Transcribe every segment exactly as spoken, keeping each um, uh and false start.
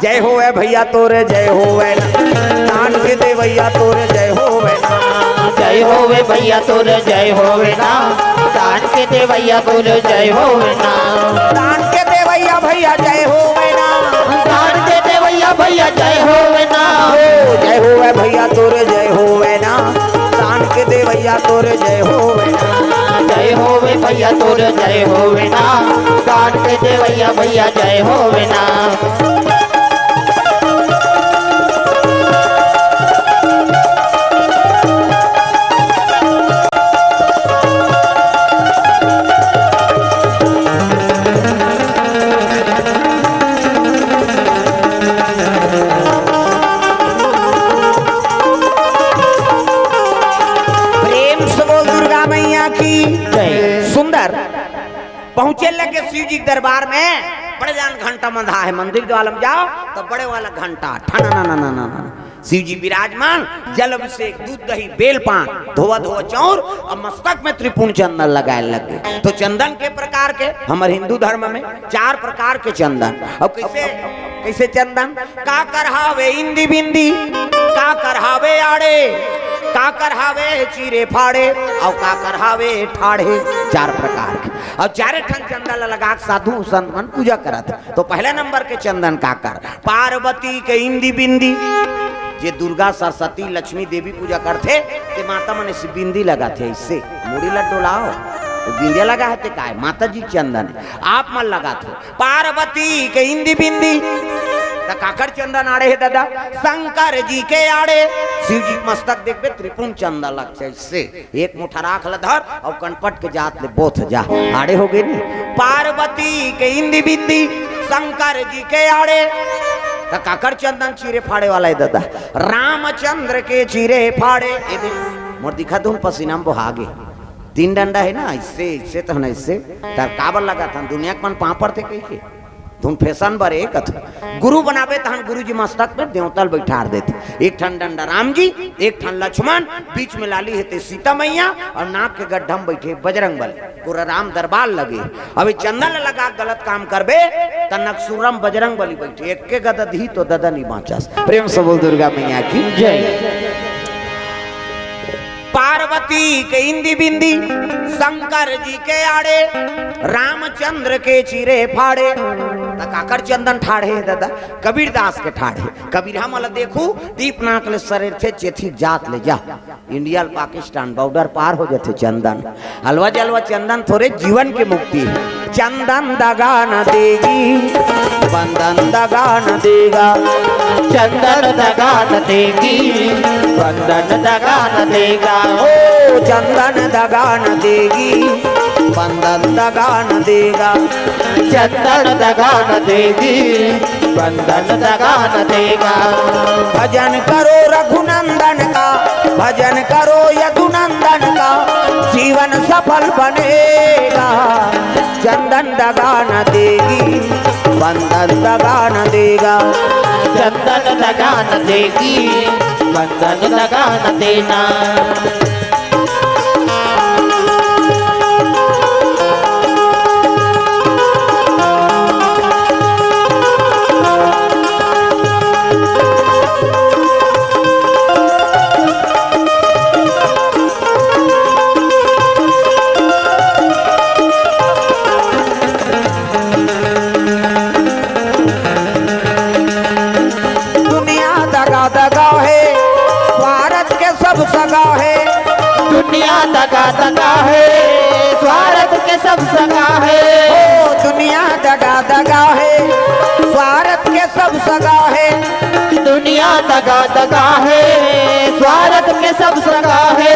जय होवे भैया तोर जय होवे ना, दान के देवैया तोर जय होवे ना। जय होवे भैया तोर जय होवे ना, दान के देवैया तोर जय होवे ना। दान के देवैया भैया जय होवे ना। दान के देवैया भैया जय होवे ना। ओ, जय होवे भैया तोर जय होवे ना, दान के देवैया तोर जय होवे ना। जय होवे भैया तोर जय होवे ना, दान के देवैया भैया जय होवे ना। प्रेम से बोल दुर्गा मैया की जय। सुंदर पहुंचे लगे शिव जी के दरबार में, बड़े जान घंटा मंधा है, मंदिर द्वार में जाओ तो बड़े वाला घंटा ठना ना ना ना ना ना। शिव जी विराजमान, जल अभिषेक, दूध दही, बेल पान, धोवा धोवा चाउर और मस्तक में त्रिपुण चंदन लगाए लगे। तो चंदन के प्रकार के हमर हिंदू धर्म में चार प्रकार के चंदन। अब कैसे, कैसे चंदन? काकर हावे इंदी बिंदी, काकर हावे आड़े, काकर हावे चीरे फाड़े, और काकर हावे ठाढ़े। चार प्रकार के। और चारे ठन चंदन ला लगा के साधु संत मन पूजा करत। तो पहला नंबर के चंदन काकर, पार्वती के इंदी बिंदी। जे दुर्गा, सरस्वती, लक्ष्मी देवी पूजा करथे, ते माता मन ऐसे बिंदी लगाथे, ऐसे मुड़ी ला डोलाओ, वो बिंदिया लगा है ते काय? माता जी चंदन आप मन लगाथे। पार्वती के इंदी बिंदी, त काकर चंदन आड़े हे दादा? शंकर जी के आड़े। शिव जी के मस्तक देखबे, त्रिपुण चंदन लगथे ऐसे। एक मुठा राख ल धर अउ कनपट के जात ले बोथ जा। आड़े हो गे नी। पार्वती के इंदी बिंदी, शंकर जी के आड़े। त काकर चंदन चीरे फाड़े वाला हे दादा? रामचंद्र के चीरे फाड़े। ए दे, मोर दिखत हूँ पसीना में बोहा गे। तीन डंडा हे ना, ऐसे, ऐसे तो ना ऐसे। त काबर लगाथन? दुनिया के मन पाँव पड़थे कहिके। धुन फैशन बर एक अथ गुरु बनाबे तहन गुरु जी मस्तक में देवता ल बैठार देथे। एक ठन डंडा राम जी, एक ठन लक्ष्मण, बीच में लाली हे ते सीता मैया अउ नाक के गड्ढा में बैठे बजरंग बली। पूरा राम दरबार लगे। अब ये चंदन ल लगा के गलत काम करबे त नकसुरम बजरंग बली बैठे, एक के गदा दिही तो ददा नहीं बाँचस। प्रेम से बोल दुर्गा मैया की जय। पार्वती के इंदी बिंदी, शंकर जी के आड़े, रामचंद्र के चीरे फाड़े। त काकर चंदन ठाढ़े हे दादा? कबीरदास के ठाढ़े। कबीर हमन ल देखू, दीप नाक ले सरेरथे, चेथी जात ले जा। इंडिया ल पाकिस्तान बॉर्डर पार हो जाथे चंदन। हलवा जलवा चंदन थोरे जीवन के मुक्ति। चंदन दगा न देगी, बंदन दगा न देगा। चंदन दगा न देगी, बंदन दगा न देगा। ओ चंदन दगा न देगी, बंदन दगा न देगा। चंदन दगा न देगी, बंदन दगा न देगा। भजन करो रघुनंदन का, भजन करो यदुनंदन का, जीवन सफल बनेगा। चंदन दगा न देगी, बंदन दगा न देगा। चंदन दगा न देगी, बंदन दगा न देना। दुनिया दगा दगा हे, स्वार्थ के सब सगा हे। दुनिया दगा दगा हे, स्वार्थ के सब सगा हे। ओ दुनिया दगा दगा हे, स्वार्थ के सब सगा हे। दुनिया दगा दगा हे, स्वार्थ के सब सगा हे।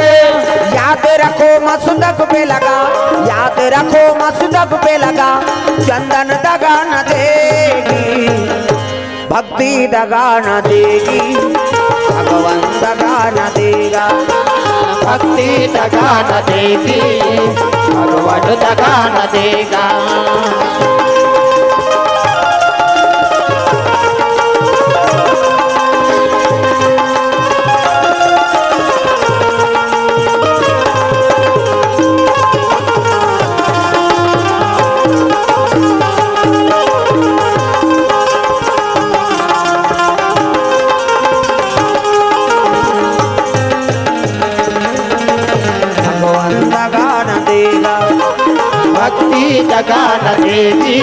याद रखो मसंद पे लगा, याद रखो मसंद पे लगा, चंदन दगा न देगी। भक्ति दगा न देगी, भगवान दगा न देगा। भक्ति दगा न देगी, भगवान दगा न देगा। दान देवी,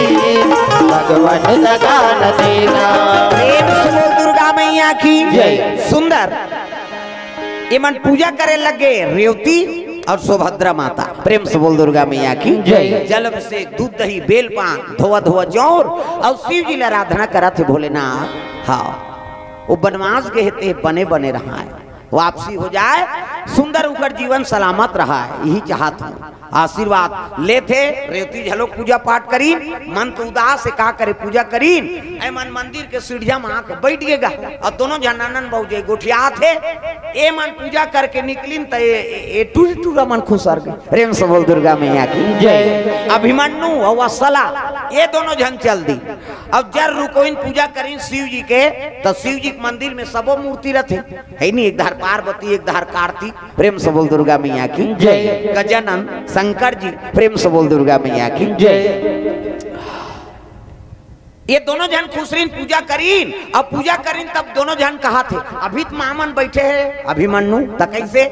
भगवान दान देना। प्रेम से बोल दुर्गा मैया की जय। सुंदर। ये मन पूजा करे लगे, रेवती और सुभद्रा माता। प्रेम से बोल दुर्गा मैया की जय। जल अभिषेक, दूध दही, बेल पान, धोवा धोवा चौर और शिव जी ला आराधना करत हे भोलेनाथ। हाँ, वो बनवास गे हे ते बने बने रहा है, वापसी हो जाए, सुंदर उकर जीवन सलामत रहा है, यही चाहत हूँ। आशीर्वाद लेथे, रेवती झलोक पूजा पाठ करीन, मन तो उदास हे, का करे पूजा करीन। ए मन मंदिर के सीढ़िया में आके बैठ गे गा, और दोनों झन ननन भौजाई गोठियात हे। ए मन पूजा करके निकलिन त ए, ए, ए टूरी टूरा मन खुसर गे। प्रेम से बोल दुर्गा मैया की जय। अभिमन्यु और वत्सला, ये दोनों झन चल दी। अब जर रुकोइन पूजा करीन शिव जी के, तो शिव जी के मंदिर में सबो मूर्ति रथे, है नी, एक धार पार्वती, एक धार कार्तिक। प्रेम से बोल दुर्गा मैया की जय। गजानन शंकर जी, प्रेम से बोल दुर्गा मैया की जय। ये दोनों झन खुसरीन पूजा करीन, अब पूजा करीन तब दोनों झन कहाथे, अभी त मामन बैठे हे अभिमन्यु, त कैसे?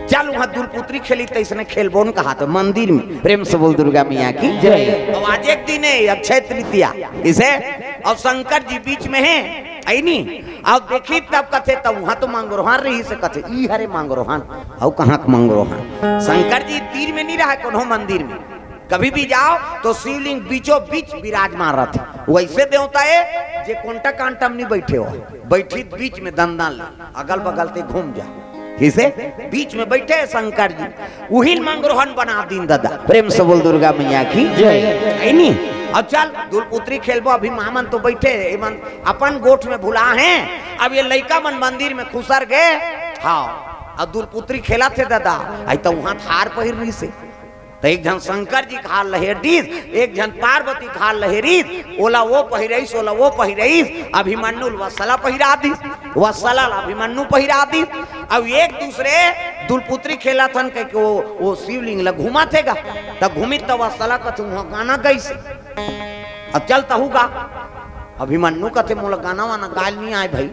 चल वहां दुलपुत्री खेली, तैसने खेलबोन कहाथे मंदिर में। प्रेम से बोल दुर्गा मैया की जय। अब आज एक दिन है अक्षय तृतीया, इसे, और शंकर जी बीच में है, है नी? अब देखी तब कथे, तब वहां तो मांगरोहन रही से कथे, ई हरे मांगरोहन, अउ कहाँ के मांगरोहन? शंकर जी तीर में नहीं रहा कोनो मंदिर में। कभी भी जाओ तो शिवलिंग बीचों बीच विराजमान रहते। वैसे देवता है जे कोंटा कांटा में नहीं बैठे हो, बैठी बीच में दंदन ले, अगल बगल ते घूम जा। किसे? बीच में बैठे हैं शंकर जी, उहिन मांगरोहन बना दीन दादा। प्रेम से बोल दुर्गा मैया की जय। है नी? अब चल दुलपुत्री खेलबो, अभी मामन तो बैठे, एमन अपन गोठ में भुला हैं। अब ये लइका मन मंदिर में खुसर गए। हाँ, अब दुलपुत्री खेलत हे दादा, आई तो वहां हार पहिर रही से, तो एक झन शंकर जी के हार लहेर दीस, एक झन पार्वती के हार लहेरिस, ओला वो पहिरइस, ओला वो पहिरइस, अभिमन्यु ल वत्सला पहिरा दीस, वत्सला ल अभिमन्यु पहिरा दीस। अब एक दूसरे दुलपुत्री खेलत हन कहिके वो, वो शिवलिंग ल घुमाथे गा, त घूमिस त वत्सला कथे, "उहाँ गाना गइस, अब चल तहू गा।" अभिमन्यु कथे, "मोला गाना वाना गाय ल नइ आय भाई।"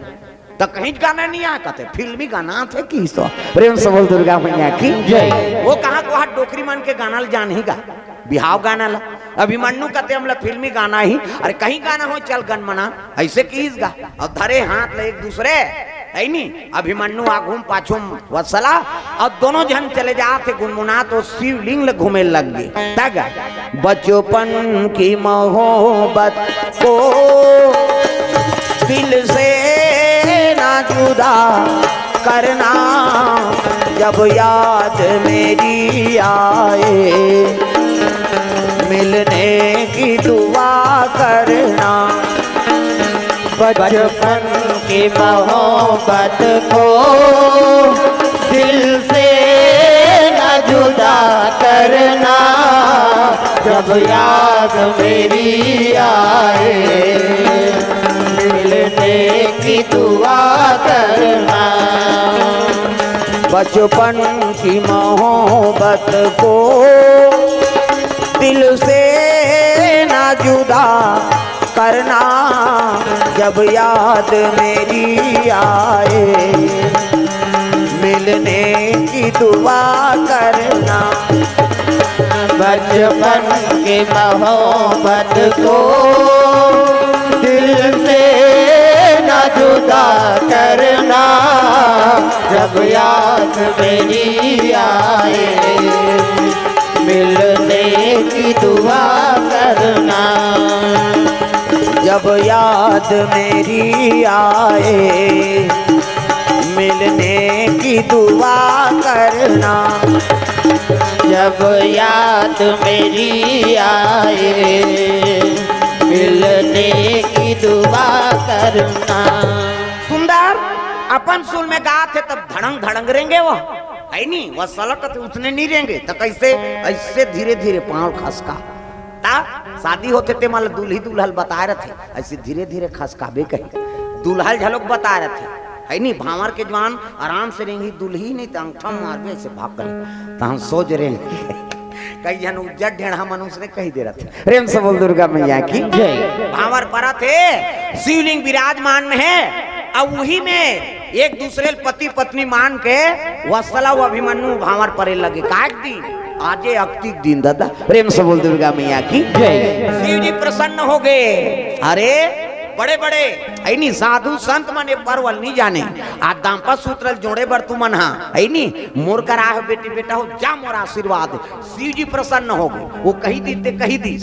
त कहीं गाना नइ आय कथे, "फिल्मी गाना आथे कि सो।" प्रेम से बोल दुर्गा मैया की जय। वो कहाँ को हाथ डोकरी मन के गाना ल जानही गा, बिहाव गाना ला। अभिमन्यु कथे, "हमला फिल्मी गाना ही।" अरे कहीं गाना हो, चल गनमना, ऐसे किहिस गा। अब धरे हाथ ले एक दूसरे, है नी? अभिमन्यु आघू म पाछू म वत्सला, और दोनों झन चले जात हे गुनगुनात ओ शिवलिंग ल घूमे लग गे। तग बचपन की मोहब्बत को दिल से ना जुदा करना, जब याद मेरी आए, मिलने की दुआ करना। बचपन की मोहब्बत को दिल से न जुदा करना, जब याद मेरी आए, मिलने की दुआ करना। बचपन की मोहब्बत को दिल से ना जुदा करना, जब याद मेरी आए, मिलने की दुआ करना। बचपन की मोहब्बत को दिल से ना जुदा करना, जब याद मेरी आए, मिलने की दुआ करना। जब याद मेरी आए, मिलने की दुआ करना। जब याद मेरी आए, मिलने की दुआ करना। सुंदर अपन सुर में गात हे, तब धड़ंग धड़ंग रेंगे वो, है नी? वत्सला कथे उतने नहीं रेंगे, तो कैसे? ऐसे धीरे धीरे पाँव खसका। ता शादी होथे ते मन ल दूल्ही दूल्हा ल बताए रथे, ऐसे धीरे धीरे खसकाबे कही। दूल्हा ल झलोक बताए रथे, है नी? भांवर के जवान आराम से रेंगी, दूल्ही नहीं त अंगठा मारबे ऐसे भाग कर। तहन सोच रेंगी। कई झन उज्जर ढेढ़ा मन उसने कही दे रथे। प्रेम से बोल दुर्गा मैया की जय। भांवर परत हे, शिवलिंग विराजमान में है, अब वही में एक दूसरे ल पति पत्नी मान के वत्सला व अभिमन्यु भांवर परे लगे। काट दी आजे अक्तिक दिन दादा, प्रेम से बोल दुर्गा मैया की जय। शिव जी प्रसन्न हो गए। अरे बड़े बड़े, है नी, साधु संत मन ये पर्व ल नहीं जाने। आज दाम्पत्य सूत्र ल जोड़े बर तुमन हा, है नी, मोर करा हे बेटी बेटा हो, जा मोर आशीर्वाद। शिव जी प्रसन्न हो गए, वो कही दी ते कही दी।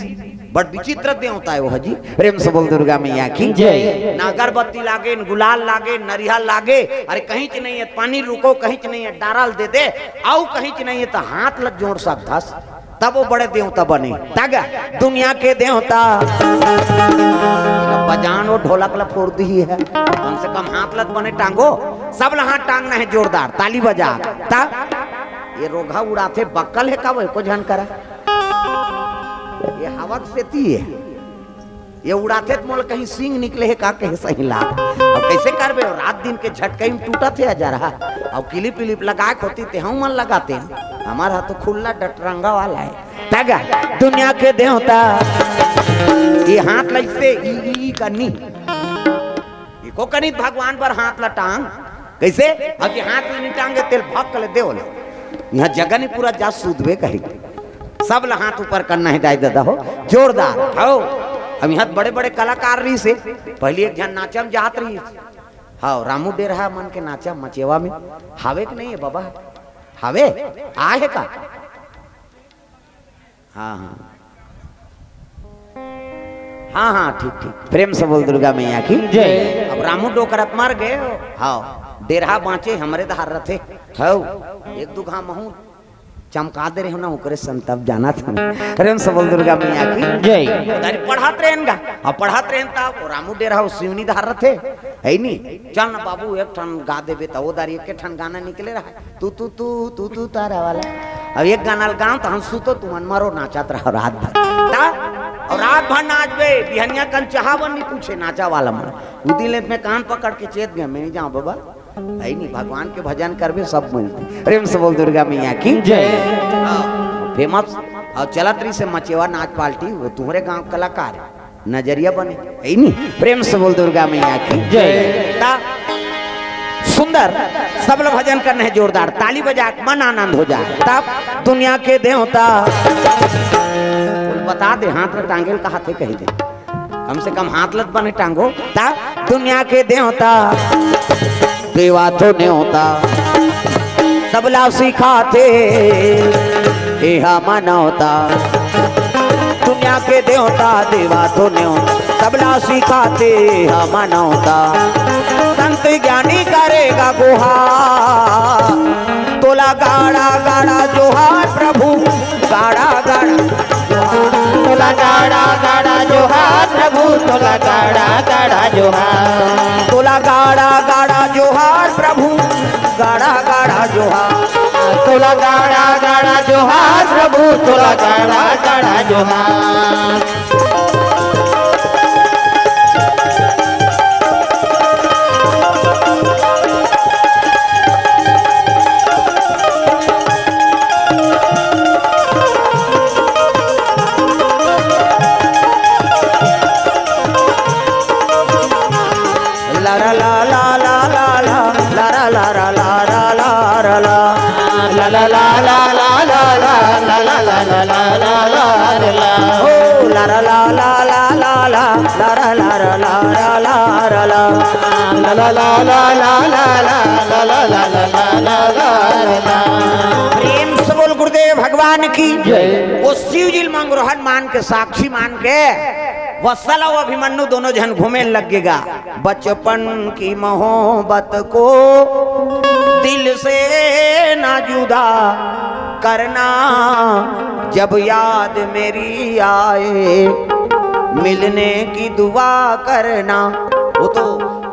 बड़ विचित्र देवता हे वो जी। प्रेम से बोल दुर्गा मैया की जय। ना अगरबत्ती लागे, न गुलाल लागे, नरिहा लागे, अरे कहीं च नहीं है, पानी रुको, कहीं च नहीं है, डारल दे दे, आऊ कहीं च नहीं है तो हाथ ल जोड़ सकथस, तब वो बड़े देवता बने। तग दुनिया के देवता बजान वो ढोलक ल फोड़ दी है, कम से कम हाथ ल त बने टांगो, सब ल हाथ टांगना है जोरदार, ताली बजा। ता ये रोघा उड़ाथे, बक्कल हे का वो, एको झन करा। ये हवा के सेती हे। ये उड़ाथे त मोला कहीं सींग निकले हे का कहे सही लाग। अब कैसे करबे? रात दिन के झटकई में टूटत हे अजरहा। अब किलिप विलिप लगाए के होती ते हम मन लगाते। हमार हा तो खुल्ला डटरंगा वाला हे। तग दुनिया के देवता ये हाथ लइसे ई, ई, ई करनी। इको कनित भगवान बर हाथ ल टांग। कैसे? अब ये हाथ ल नहीं टांगे तेल भक्क ले देवल। यहाँ जगह नहीं पूरा जा सूदबे कही। सब ल हाथ ऊपर करना है दाई दादा हो। जोरदार। हो। अब यहाँ बड़े बड़े कलाकार रहिसे। पहली एक झन नाचा म जात रहिसे। हाँ, रामू डेरहा मन के नाचा मचेवा में। हावे कि नहीं है बाबा? हावे? आहे का? हाँ, हाँ। हाँ, हाँ, ठीक, ठीक। प्रेम से बोल दुर्गा मैया की जय। अब रामू डोकरा त मर गए हो। हाँ, डेरहा बाँचे हमरे धार रथे। हौ, एक दू घाम महूँ चमका दे रहे हो ना, ओकरे संतप जाना था। प्रेम से बोल दुर्गा मैया की जय। अरे पढ़त रहेन गा, अब पढ़त रहेन तब वो रामू डेरहा वो सिवनी धार रथे, है नी? चल ना बाबू, एक ठन गा देबे त वो दारी एक ठन गाना निकले रहा। तू, तू, तू, तू, तू, तारा वाला। अब एक गाना ल गाँव, त हम सुतो, तुमन मरो, नाचत रहो रात भर। ता? और रात भर नाचबे, बिहनिया कन चाहा बन नहीं पूछे, नाचा वाला मन। उदी लेत में कान पकड़ के चेत गया, मैं नहीं जाऊँ बाबा। है नहीं, भगवान के भजन करबे, सब मिलते। प्रेम से बोल दुर्गा मैया की जय। हाँ, फेमस। और चलत रहिसे मचेवा नाच पार्टी, वो तुम्हरे गाँव कलाकार है। नजरिया बने, है नी? प्रेम से बोल दुर्गा मैया की जय। ता सुंदर, सब लोग भजन करने हैं जोरदार, ताली बजा के मन आनंद हो जाए। तब दुनिया के देवता बोल बता दे, हाथ में टांगेल कहा थे कही दे, कम से कम हाथ ल त बने टांगो। ता दुनिया के देवता देवा तो न्योता, सबला सिखाथे एहा मनौता। दुनिया के देवता देवा तो न्योता, सबला सिखाथे एहा मनौता। संत ज्ञानी करेगा गुहार, तोला गाड़ा गाड़ा जोहार प्रभु, गाड़ा गाड़ा। तोला गाड़ा गाड़ा जोहार प्रभु, तोला गाड़ा गाड़ा जोहार। तोला गाड़ा गाड़ा जोहार प्रभु, गाड़ा गाड़ा जोहार। तोला गाड़ा गाड़ा जोहार प्रभु, तोला गाड़ा गाड़ा जोहार। प्रेम से बोल गुरुदेव भगवान की जय। वो शिव जी ल मंगरोहन मान के, साक्षी मान के, वत्सल अउ अभिमन्यु दोनों झन घूमे लग गे गा। बचपन की मोहब्बत को दिल से ना जुदा करना, जब याद मेरी आए मिलने की दुआ करना। वो तो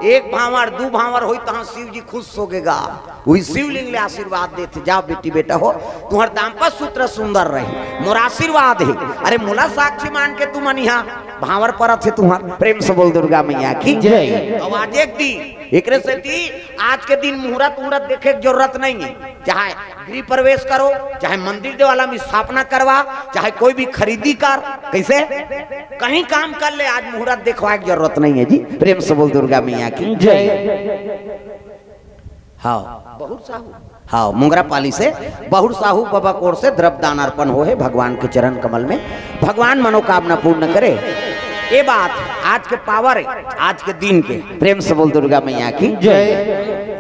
एक भांवर, दू भांवर होई, तहां शिव जी खुश हो गे गा। वही शिवलिंग ले आशीर्वाद देथे, जा बेटी बेटा हो, तुम्हार दाम्पत्य सूत्र सुंदर रही, मोर आशीर्वाद हे। अरे मोला साक्षी मान के तुमन इहाँ भांवर परत हे तुम्हार। प्रेम से बोल दुर्गा मैया की जय। आवाज एक दी, एकरे सेती आज के दिन मुहूर्त उहूर्त देखे के जरूरत नहीं है। चाहे गृह प्रवेश करो, चाहे मंदिर देवाला में स्थापना करवा, चाहे कोई भी खरीदी कर, कैसे कहीं काम कर ले, आज मुहूर्त देखवाए के जरूरत नहीं है जी। प्रेम से बोल दुर्गा मैया की जय। हाँ, बहुत साहू। हाँ, मुंगरा पाली से बहुत साहू बाबा कोर से द्रव्य दान अर्पण हो हे भगवान के चरण कमल में। भगवान मनोकामना पूर्ण करे। ये बात आज के पावर है, आज के दिन के। प्रेम से बोल दुर्गा मैया की जय।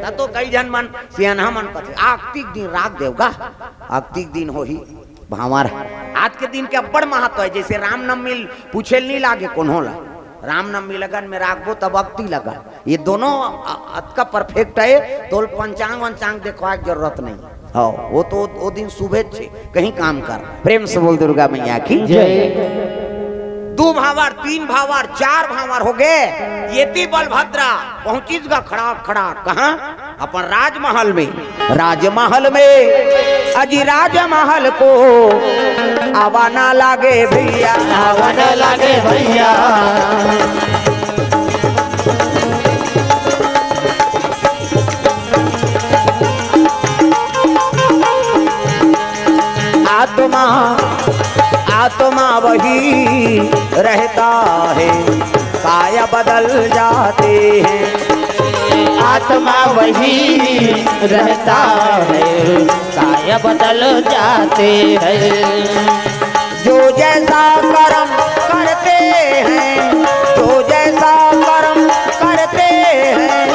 त तो कई झन मन सियानहा मन कथे, "अक्तिक दिन राख देव गा, अक्तिक दिन होही भांवर।" आज के दिन के अब्बड़ महत्व है। जैसे रामनवमी पूछे ल नहीं लागे कोनो ला, रामनवमी लगन में राखबो तब अक्ति लगन। ये दोनों अ-, अतका परफेक्ट है, तोल पंचांग वंचांग देखवाए के जरूरत नहीं। हाँ, वो तो वो दिन सुबह से कहीं काम कर। प्रेम से बोल दुर्गा मैया की जय। दू भांवर, तीन भांवर, चार भांवर हो गए। ये ती बलभद्रा पहुंचिस गा खड़ा खड़ा कहाँ? अपन राजमहल में। राजमहल में, अजी राजमहल को आवा ना लागे भैया। आवा ना लागे भैया। आत्मा, आत्मा वही रहता है, काया बदल जाते हैं। आत्मा वही रहता है, काया बदल जाते हैं। जो जैसा कर्म करते हैं, जो जैसा कर्म करते हैं,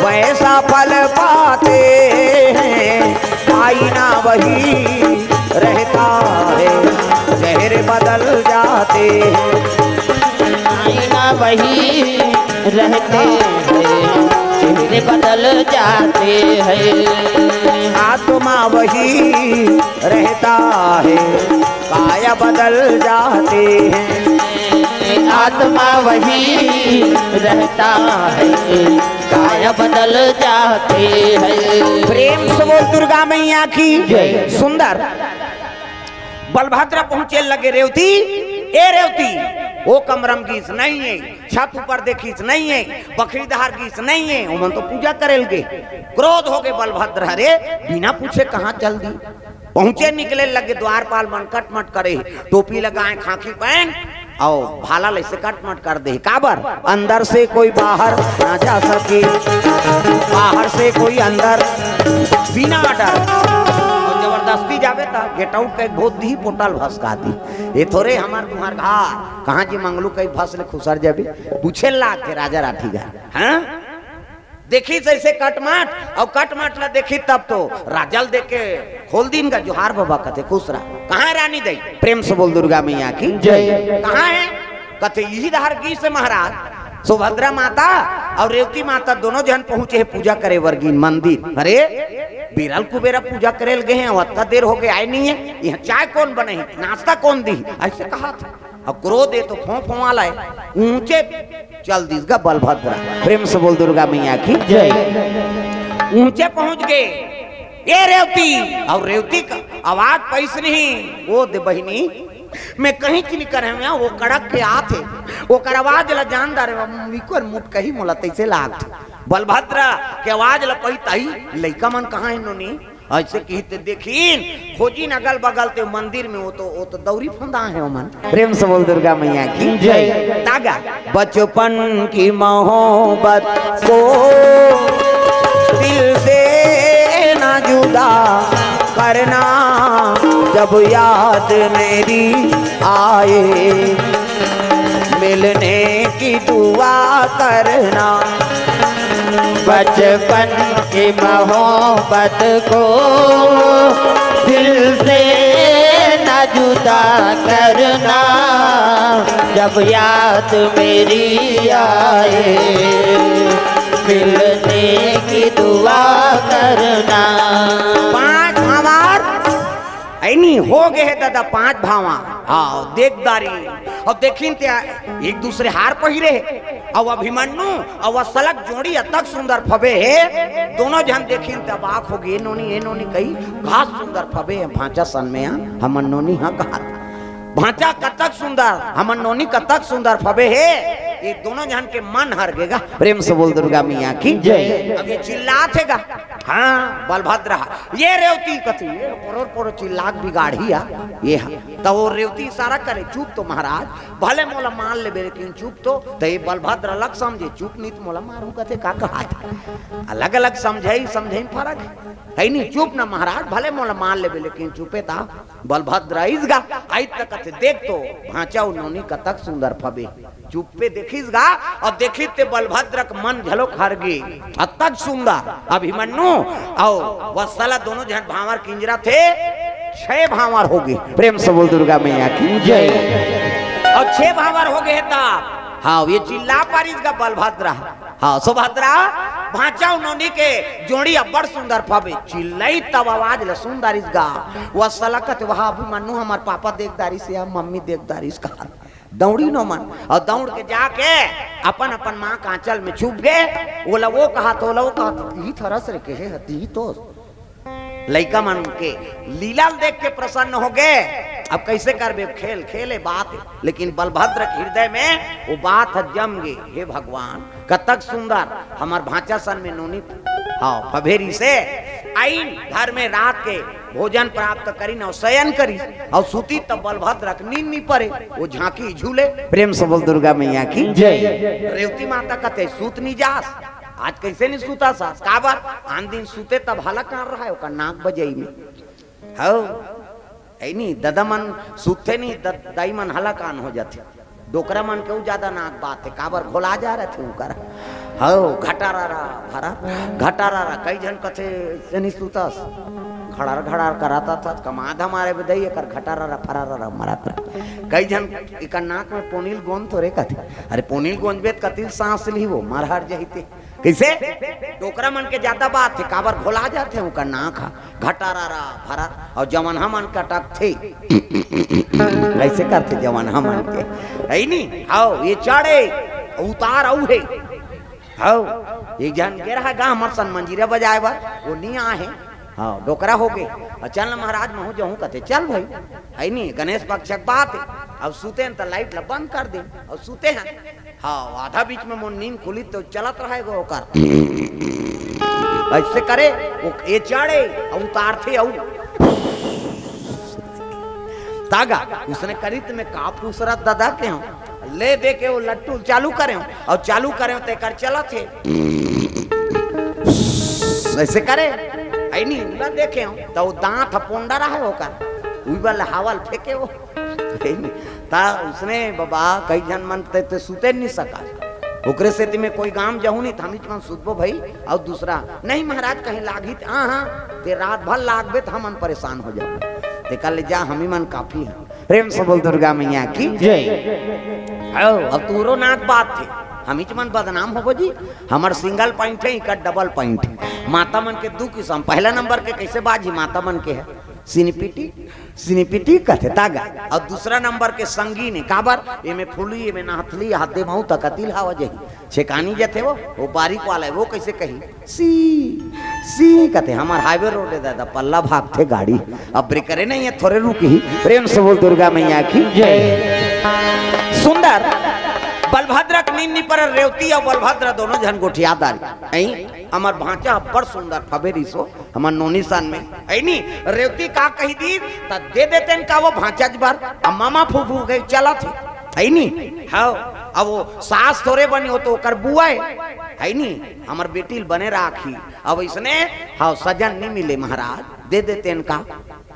वैसा फल पाते हैं। आईना वही रहता है, चेहरे बदल जाते हैं। आईना वही रहते हैं, चेहरे बदल जाते हैं। आत्मा वही रहता है, काया बदल जाते हैं। आत्मा वही रहता है, काया बदल जाते हैं। प्रेम से बोल दुर्गा मैया की जय। सुंदर। बलभद्र पहुंचे लगे रेवती, ए रेवती, वो कमरम गीस नहीं है, छत ऊपर देखीस नहीं है, बखरी धार गीस नहीं है, ओमन तो पूजा करे लगे। क्रोध हो गए बलभद्र, अरे बिना पूछे कहाँ चल दी? पहुंचे निकले लगे द्वारपाल मन कटमट करे, टोपी लगाए, खाकी पहन, अउ भाला ले से कटमट कर दे। काबर? अंदर से कोई बाहर ना जा सके, बाहर से कोई अंदर, बिना डर। अउ जबरदस्ती जाबे त गेट आउट कहि भोज दिही, पोटल भसका दिही। ये थोरे हमर तुम्हर घर, कहाँ जी मंगलू कहि भस ले खुसर जाबे, पूछे लागथे राजा राठी घर। हाँ? देखी जैसे कटमट, अउ कटमट ला देखी तब तो राजा ल देख के खोल दीन गा, जोहार बाबा कथे, खुश रहा। कहाँ है रानी दई? प्रेम से बोल दुर्गा मैया की जय। कहाँ है? कथे यही धार गीस हे महाराज। सुभद्रा माता अउ रेवती माता दोनों झन पहुंचे हे पूजा करे बर गीन मंदिर। अरे बिरल कुबेरा पूजा करे ल गे हे, अतका देर हो गे आए नहीं है, यहाँ चाय कौन बनही, नाश्ता कौन दिही, ऐसे कहा था। अउ क्रोध हे तो फों फों वाला है, ऊंचे चल दिस गा बलभद्र। प्रेम से बोल दुर्गा मैया की जय। ऊंचे पहुंच गए ये रेवती, अउ रेवती का आवाज पैस नहीं, वो दे बहिनी, मैं कहीं च नहीं करे हुए, वो कड़क के आत हे, ओकर आवाज ला जान डारे, इकर मुट कही मोला तैसे लागथे। बलभद्र के आवाज ला पही तही लइका मन कहाँ हे नोनी? ऐसे कहिथे देखिन, खोजिन अगल बगल ते मंदिर में, वो तो, वो तो दौरी फंदा हे ओमन। प्रेम से बोल दुर्गा मैया की जय। तागा बचपन की मोहब्बत को दिल से ना जुदा करना, जब याद मेरी आए मिलने की दुआ करना। बचपन की मोहब्बत को दिल से ना जुदा करना, जब याद मेरी आए मिलने की दुआ करना। पांच हमार ऐनी हो गए हे दादा, पांच भावा। हाँ, देख दारी। अउ देखिन ते एक दूसरे हार पहिरे हे। अउ अभिमन्यु अउ असलग जोड़ी अतक सुंदर फबे हे। दोनों झन देखिन ते अबाक हो गे, "ए नोनी, ए नोनी," कही, "घास सुंदर फबे हे, भांचा सन में आ, हमन नोनी हा कहा।" भांचा कतक सुंदर, हमन नोनी कतक सुंदर फबे हे। ये दोनों झन के मन हर गेगा। प्रेम से बोल दुर्गा मैया की जय। अब ये चिल्लात हे गा। हाँ, बलभद्र हा। ये रेवती कथी, ये परोर परोर चिल्लाक बिगाड़ी आ, ये हा। त वो रेवती इशारा करे, "चुप तो महाराज, भले मोला मार लेबे, लेकिन चुप तो।" त ये बलभद्र अलग समझे, "चुप नहीं तो मोला मारू," कथे, का कहा था? अलग अलग समझे, समझे में फर्क है, है नहीं? "चुप ना महाराज, भले मोला मार लेबे, लेकिन चुपे ता।" बलभद्र आइस गा, आइस त कथे, "देख तो भांचा अउ नोनी कतक सुंदर फबे।" चुप्पे देखिस गा, अउ देखिस ते बलभद्र के मन घलोक हर गे। अतक सुंदर अभिमन्यु अउ वत्सला दोनों झन भांवर किंजरथे, छह भांवर हो गे। प्रेम से बोल दुर्गा मैया की जय। अउ छह भांवर हो गे हे तब, हाँ, ये चिल्ला परिस गा बलभद्र, हाँ, सुभद्रा, भांचा अउ नोनी के जोड़ी अब्बड़ सुंदर फबे। चिल्लाई तब आवाज ल सुन डारिस गा। वत्सला कथे, "वाह अभिमन्यु, हमर पापा देख डारिस या मम्मी देख डारिस," कहा। दौड़ी नो मन, अउ दौड़ के जाके अपन अपन माँ के आंचल में छुप गे। ओला वो कहा तो, ओला वो कहा तो, "तिही थरस रे, केहे ह, तिही तो।" लइका मन के लीला ल देख के प्रसन्न हो गे। अब कैसे करबे? खेल, खेले बात हे। लेकिन बलभद्र के हृदय में वो बात ह जम गे, "हे भगवान, कतक सुंदर हमर भांचा सन में नोनी, हाँ, फबे रिसे।" आइन घर में रात के भोजन प्राप्त करिन अउ शयन करिस अउ सुतिस, तब बलभद्र के नींद नी परे, वो झांकी झूले। प्रेम से बोल दुर्गा मैया की जय। रेवती माता कथे, "सूत नी जास, आज कैसे नी सूता सास?" काबर? आन दिन सूते तब हला कान रहा है, ओकर नाक बजई में। हौ, है नी, ददा मन सूतथे नी, द-, दाई मन हला कान हो जाथे। डोकरा मन के उ ज्यादा नाक बात हे, काबर घोला जा रथे उकर। हौ, घटारा रा, भरा, घटारा रा, कई झन कथे, "से नी सूतस, घड़ार घड़ार कराता था, कमा धमारे बे दई, एकर घटारा रा, फरारा रा, मरात रा।" कई झन एकर नाक में पोनील गोंद थोरे कथे, अरे पोनील गोंजबे त कतिल सांस ली वो, मरहर जहिते। कइसे? डोकरा मन के जादा बात हे, काबर घोला जाथे, उकर नाक ह घटारा रा भरा, अउ जवन हमन कटकथे। कइसे करथे जवन हमन के? है नी? हौ, ये चढ़े, उतार अउ हे। हौ, एक झन गे रहा गा हमर सन मंजीरा बजाए बर, वो नी आए हे। हौ, डोकरा हो गे। अउ चल न महाराज, महूं जहूं कथे, चल भाई। है नी? गणेश पक्ष के बात हे। अब सुते हन त लाइट ल बंद कर दे। अउ सुते हन। हाँ, आधा बीच में मोर नींद खुली तो चलत रहे गो ओकर। ऐसे करे, वो ये चढ़े, अउ उतारथे, अउ तागा, उसने करित में का फुसरत ददा के हूँ। ले दे के वो लट्टू चालू करे हूँ, अउ चालू करे हूँ, तेकर चलत हे। ऐसे करे, है नी, उला देखे हूँ, तो वो दांत ह पोंडा रहे ओकर, उई वाला हवा ल फेंके वो। ता उसने बाबा कई झन मन ते, ते सुते नहीं सका। ओकरे सेती में कोई गांव जाहू नहीं, त हमीच मन सुतबो भाई। अउ दूसरा, "नहीं महाराज, कहीं लागही त, हाँ, हाँ, ते रात भर लागबे त हमन परेशान हो जाबो।" ते कह ले, "जा, हमी मन काफी है।" प्रेम से बोल दुर्गा मैया की जय। आओ, अब तोरो नाक बात थे, हमीच मन बदनाम होबो जी। हमर सिंगल पॉइंट है, इकर डबल पॉइंट है। माता मन के दू किसम, पहला नंबर के कैसे बाजी माता मन के है, सिनिपिटी, सिनिपिटी कथे तागा। अउ दूसरा नंबर के संगीन हे, काबर? एमे फूली, एमे नहथली, हाथ दे महू त कतिल हवा जही। छेकानी जथे वो, वो बारीक वाला हे, वो कइसे कही? सी, सी कथे, हमर हाईवे रोड हे दादा, पल्ला भागथे गाड़ी। अब ब्रेकरे नहीं हे, थोरे रुकही। प्रेम से बोल दुर्गा मैया की जय। सुंदर, बलभद्र के नींद नी परे, रेवती अउ बलभद्र दोनों झन गोठिया दारी। अई, हमर भांचा अब्बड़ सुंदर फबे रिसो। हमर नोनी सन में, है नी? रेवती का कही दी, त दे देतेन का वो भांचज बर, अब मामा फूफू के चलत हे, है नी? हव, अब वो सास थोरे बनी हो तो ओकर बुआ हे, है नी? हमर बेटी ल बने राखी। अब इसने, हव, सजन नी मिले महाराज, दे देतेन का।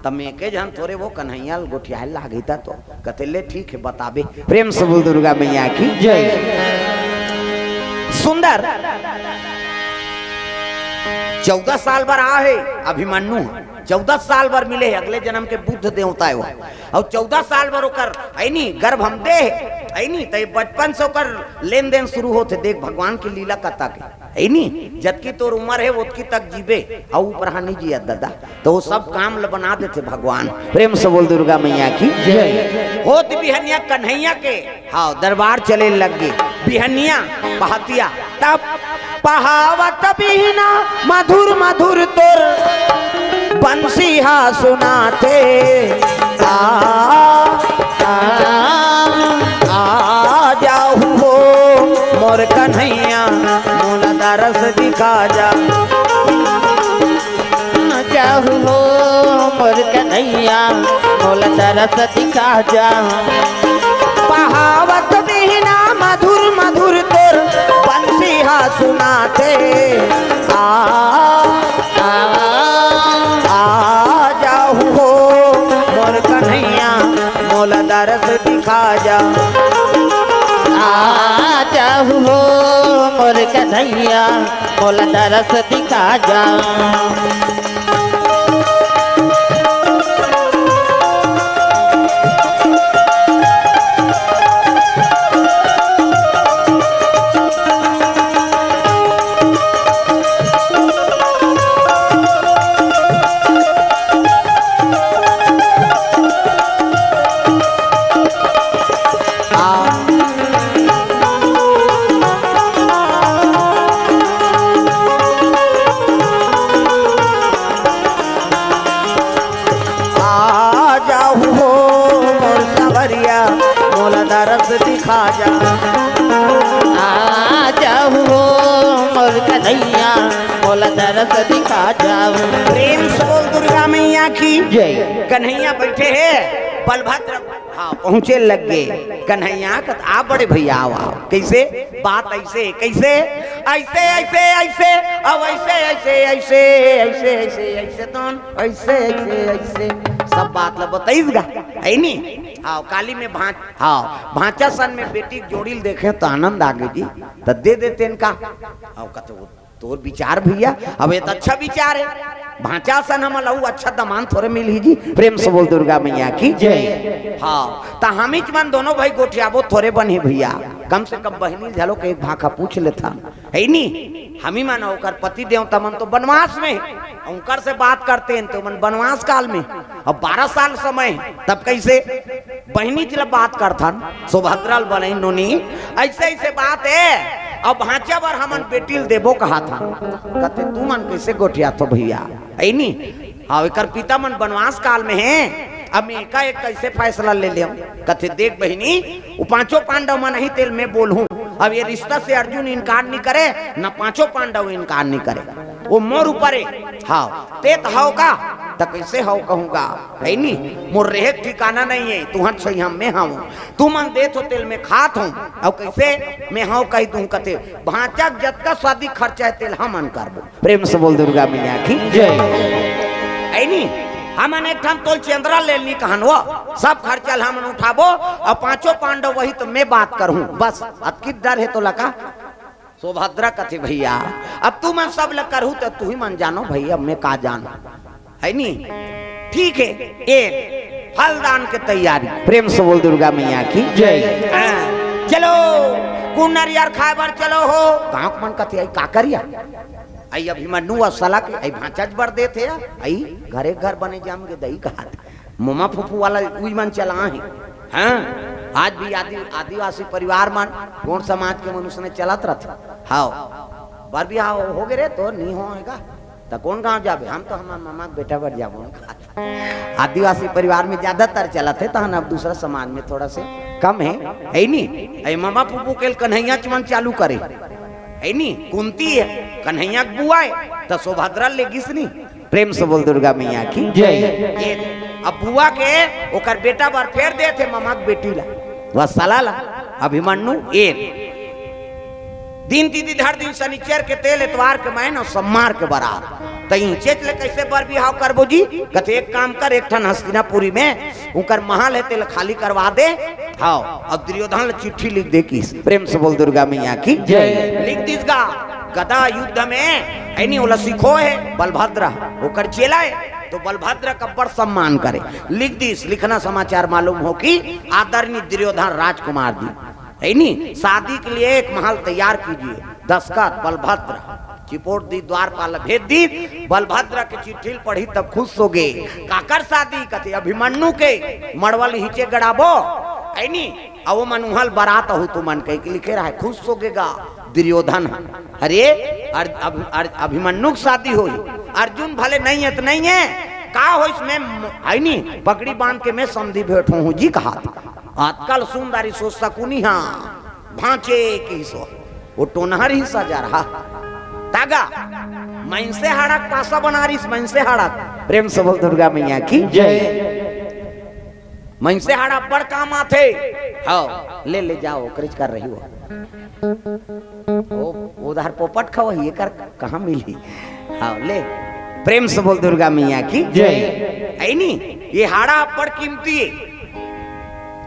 त में के झन थोरे वो कन्हैया ल गोठियाए लागी त तो। कथे, "ले ठीक हे, बताबे।" प्रेम से बोल दुर्गा मैया की जय। सुंदर, चौदह साल बर आ हे अभिमन्यु, चौदह साल बर मिले हे, अगले जन्म के बुद्ध देवता हे वो। अउ चौदह साल बर ओकर, है नी, गर्भ हम दे हे, है नी, त ये बचपन से ओकर लेन देन शुरू होथे। देख भगवान की लीला कथा के। है नी, जतकी तोर उमर हे, ओतकी तक जीबे, अउ ऊपर हानि जिया दादा। तो वो सब काम ल बना देथे भगवान। प्रेम से बोल दुर्गा मैया की जय। होत बिहनिया कन्हैया के, हाँ, दरबार चले लग गे। बिहनिया पहतिया तब पहावत बिहना मधुर मधुर तोर बंसी हा सुनाथे। आ, आ, आ जाहू हो मोर कन्हैया, मोला दरस दिखा जा। जाहू हो मोर कन्हैया, मोला दरस दिखा जा। बहावत बिहना मधुर मधुर तोर बंसी हा सुनाथे। आ, आ, आ जाहू हो मोर कन्हैया, मोला दरस दिखा जा। आ जाहू हो मोर कन्हैया, मोला दरस दिखा जा। आ जाहू हो मोर सवरिया, मोला दरस दिखा जा। आ जाहू हो मोर कन्हैया, मोला दरस दिखा जाऊ। प्रेम से बोल दुर्गा मैया की जय। कन्हैया बैठे हे, बलभद्र। हाँ, पहुँचे लग गे। कन्हैया कहत, "आ बड़े भैया, आओ, आओ।" कैसे? बात ऐसे, कैसे? ऐसे, ऐसे, ऐसे, अब ऐसे, ऐसे, ऐसे, ऐसे, ऐसे, ऐसे, तो ऐसे, ऐसे, ऐसे, सब बात ला बताइस गा, है नी? हाँ, काली में भां-, हाँ, भांचा सन में बेटी के जोड़ी ल देखे त आनंद आ गे जी, त दे देते इनका। हाँ, कहते वो तोर विचार भैया, अब ये तो अच्छा विचार है। भांचा सन हमन ला अउ अच्छा दमांद थोरे मिलही जी। प्रेम से बोल दुर्गा मैया की जय। हाँ, त हमीच मन दोनों भाई गोठियाबो थोरे बनही भैया, कम से कम बहिनी घलो के एक भाखा पूछ लेथन, है नी? हमी मन ओकर पति देवता मन तो बनवास में हे, उनकर से बात करते हैं तो मन बनवास काल में, अब बारह साल समय हे, तब कैसे? बहिनी च ल बात करथन, सुभद्रा ल बनई नोनी, ऐसे ऐसे बात हे। अब भांचा बर हमन बेटी ल देबो कहाथन। कथे, "तू मन कैसे गोठियाथो भैया?" ऐ नी? हाँ, एकर पिता मन बनवास काल में हे, अब मैं एका एक कैसे फैसला ले लेव? कथे, "देख बहिनी, वो पांचों पांडव मन ही तेल में बोलहूं, अब ये रिश्ता से अर्जुन इनकार नहीं करे, ना पांचों पांडव इनकार नहीं करे।" वो मोर ऊपर हे। हाँ, ते त हव का? त कैसे हव कहूँगा? है नी? मोर रेहे के ठिकाना नहीं हे, तुहर छइहां में हव। तुमन देत हो तेल में खात हव, अउ कैसे में हव कहि दूँ कथे, भांचा के जतका शादी खर्चा हे तेल हमन करबो। प्रेम से बोल दुर्गा मैया की जय। है नी? हमन एक ठन तोल चेंदरा ले नी कहन वो, सब खर्चा ल हमन उठाबो, अउ पांचों पांडव वही त में बात करहूँ, बस अतकी डर हे तोला का? सुभद्रा कथे, "भैया, अब तुमन सब ल करहू त तुही मन जानो भैया, मैं का जान, है नी? ठीक हे, ए फलदान के तैयारी।" प्रेम से बोल दुर्गा मैया की जय। हाँ, चलो, गुड़ नरियर खाए बर चलो हो। गाँव के मन कथे, "आई का करिया? आई अभिमन्यु अउ सला के, आई भांचा बर देथे, आई घरे घर बने जाम के दही कहात।" मोमा फूफू वाला उही मन चला हे। हाँ, आज भी आदि-, आदिवासी परिवार मन, गोंड समाज के मनुष्य ने चलत रथे। हाव, बर बिहाव हो गे रे, तो नी होय गा। त कोन गाँव जाबे? हम तो हमर ममा के बेटा बर जाबो। आदिवासी परिवार में ज्यादातर चलत हे, तहन अब दूसरा समाज में थोड़ा से कम हे, है नी? ए ममा फूफू के कन्हैया च मन चालू करे, है नी? कुंती हे, कन्हैया के बुआ हे, त सुभद्रा ले गिस नी। प्रेम से बोल दुर्गा मैया की जय। ये अब बुआ के ओकर बेटा बर फेर देथे ममा के बेटी ला, वह सला ला, अभिमन्यु। ए दिन तिथि धर दिन शनिचर के तेल, एतवार के मैन अउ सम्मार के बरात। त इहिंचेच ले कैसे बर बिहाव करबो जी? कथे, "एक काम कर, एक ठन हस्तिनापुरी में उनकर महल हे, तेला खाली करवा दे।" हाव, अब दुर्योधन ल चिट्ठी लिख दे किस। प्रेम से बोल दुर्गा मैया की जय। लिख दिस गा, गदा युद्ध में, ऐनी ओला सिखो हे बलभद्र, ओकर चेला हे, तो बलभद्र का बड़ सम्मान करे। लिख दिस, लिखना समाचार मालूम हो कि आदरणीय दुर्योधन राजकुमार जी, ऐनी शादी के लिए एक महल तैयार कीजिए। दस्तखत बलभद्र, चिपोट दी, द्वारपाल भेज दी। बलभद्र के चिट्ठी ल पढ़ी तब खुश हो गे। काकर शादी? कथे अभिमन्यु के, मड़वल हिचे गड़ाबो, ऐनी, अउ मन उहल बरात अहू तुमन कहि के लिखे रहे, खुश हो गे गा दुर्योधन। अरे, अर-, अभ-, अर-, अभिमन्यु के शादी होई, अर्जुन भले नहीं हे त नहीं हे, का होइस में म-, है नी, पगड़ी बांध के में समधी भेंट होहूं जी कहात। आजकल सुंदरी सो सकुनी हा, भांचे की सो, वो टोनहर ही सजा रहा। तागा, मइनसे हाड़ा के पासा बना रिस, मइनसे हाड़ा। प्रेम से बोल दुर्गा मैया की। जय। मइनसे हाड़ा बड़ काम आथे। हव, ले, ले जाव, ओकरेच कर रही हो। ओ, उधार पोपट खवही, एकर कहाँ मिलही? हव, ले, प्रेम से बोल दुर्गा मैया की। जय। है नी? ये हाड़ा बड़ कीमती हे।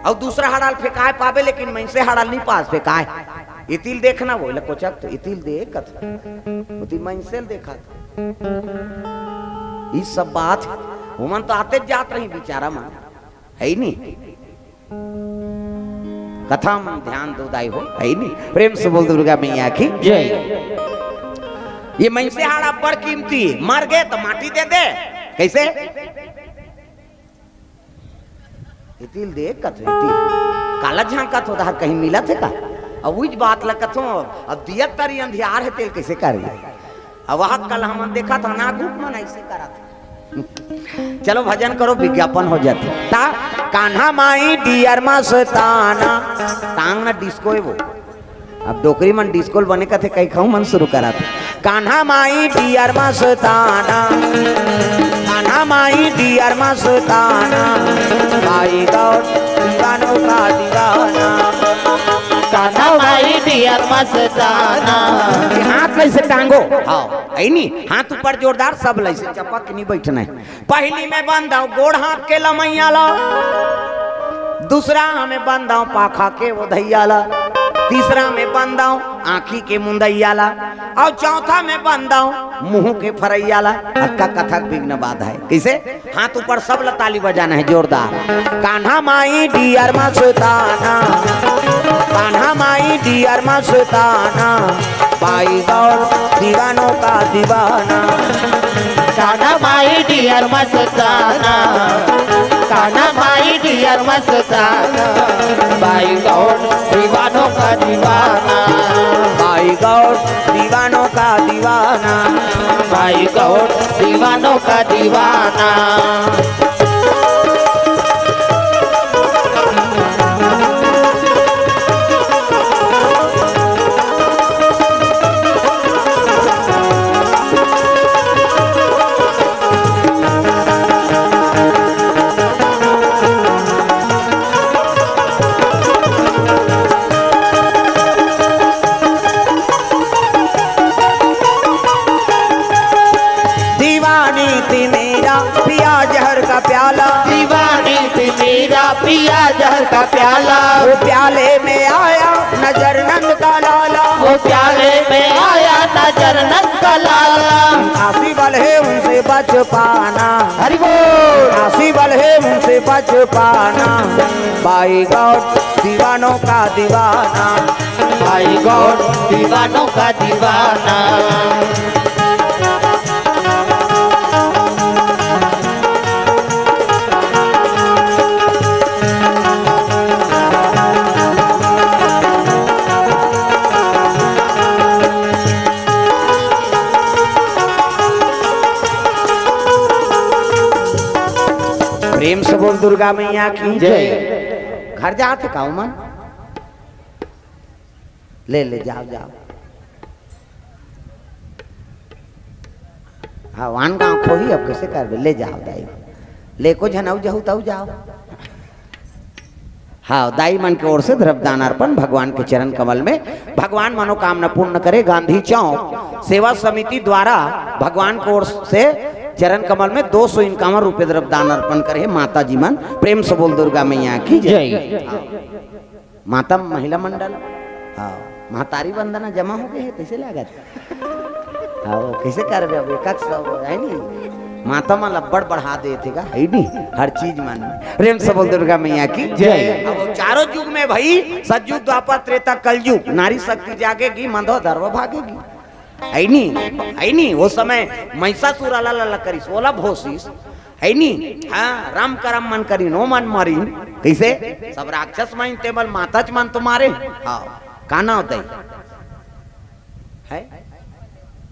अउ दूसरा हाड़ा ल फेंकाय पाबे, लेकिन मइनसे हाड़ा ल नी पास फेंकाय। इतिल देखना, वो ले कोचक तो इतिल दे कथ। उतिल मइनसे ल देखा। ई सब बात, ओमन तो आते जात रही बिचारा मन। है नी? कथा म ध्यान दो दाई हो, है नी? प्रेम से बोल दुर्गा मैया की। जय। ये मइनसे हाड़ा बड़ कीमती, मर गे त माटी दे दे। कइसे? इतिल दे कथो, इतिल। काला झांकत हो, तहर कहीं मिलत हे का? अब उइच बात ल कथो, अब दिया तरी अंधियार हे, तेल कइसे करी? अब वह कल हमन देखा था ना, गुट मन ऐसे करत। चलो भजन करो, विज्ञापन हो जाथे। ता कान्हा माई डियर मस्ताना, तांग ना डिस्को हे वो। अब डोकरी मन डिस्को ल बने कथे, कई खाऊ मन शुरू करत। कान्हा माई डियर मस्ताना, कान्हा माई डियर मस्ताना, भाई गौर दीवानों का दीवाना। कान्हा माई डियर मस्ताना। हाथ कैसे टांगो? हाँ, ऐनी हाथ ऊपर जोरदार, सब लैसे चपक के नहीं बैठना है। पहली में बंदाओ गोड़ हाथ के लमैया ला, दूसरा में बंदाओ पाखा के वो धैया ला, तीसरा में बंदाओ आँखी के मुंदैया ला, अउ चौथा में बंदाओ मुंह के फरैया ला। अक्का कथक विघ्न बाधा है। कइसे? हाथ ऊपर, सब ला ताली बजाना है जोरदार। कान्हा माई डियर मस्ताना, कान्हा माई डियर मस्ताना, भाई गौर दीवानों का दीवाना। कान्हा माई डियर मस्ताना, कान्हा माई डियर मस्ताना, भाई गौर दीवानों का दीवाना। भाई गौर दीवानों का दीवाना। भाई गौर दीवानों का दीवाना। दीवानी थी मेरा पिया जहर का प्याला। दीवानी थी मेरा पिया जहर का प्याला। वो प्याले में आया नजर नंद का लाला। वो प्याले में आया नजर नंद का लाला। आसी वाले उनसे बच पाना। हरि बोल। आसी वाले उनसे बच पाना। भाई गौर दीवानों का दीवाना। भाई गौर दीवानों का दीवाना। प्रेम से बोल दुर्गा मैया की जय। घर जात हे का उमन? ले, ले, जाव, जाव। हाँ, वान गाँव खोही, अब कइसे करबे? ले जाव दाई। ले को झन अउ जहू तऊ जाव। हाँ, दाई मन के ओर से द्रव्यदान अर्पण भगवान के चरण कमल में, भगवान मनोकामना पूर्ण करे। गांधी चौक सेवा समिति द्वारा भगवान के ओर से चरण कमल में दो सौ इक्यावन रुपये द्रव्यदान अर्पण करे हे माता जी मन। प्रेम से बोल दुर्गा मैया की जय। जय। हाँ। माता महिला मंडल, हाँ, महतारी वंदना जमा हो गे हे, कइसे लागत? हाँ, वो कइसे करबे अब, एक एक सौ, है नी? माता मन अब्बड़ बढ़ा देथे गा, है नी? हर चीज मन में। प्रेम से बोल दुर्गा मैया की जय। अब वो चारों युग में भाई, सतयुग, द्वापर, त्रेता, कलयुग, नारी शक्ति जागेगी, मंदो धर्म भागेगी। है नी, है नी, वो समय महिषासुर ला, ला, ला करिस, ओला भोसिस, है नी, हाँ, राम करम मन करिन, ओ मन मरिन, कइसे? सब राक्षस मन, ते बल माताच मन तो मारे, हाँ, का नाव दे? है?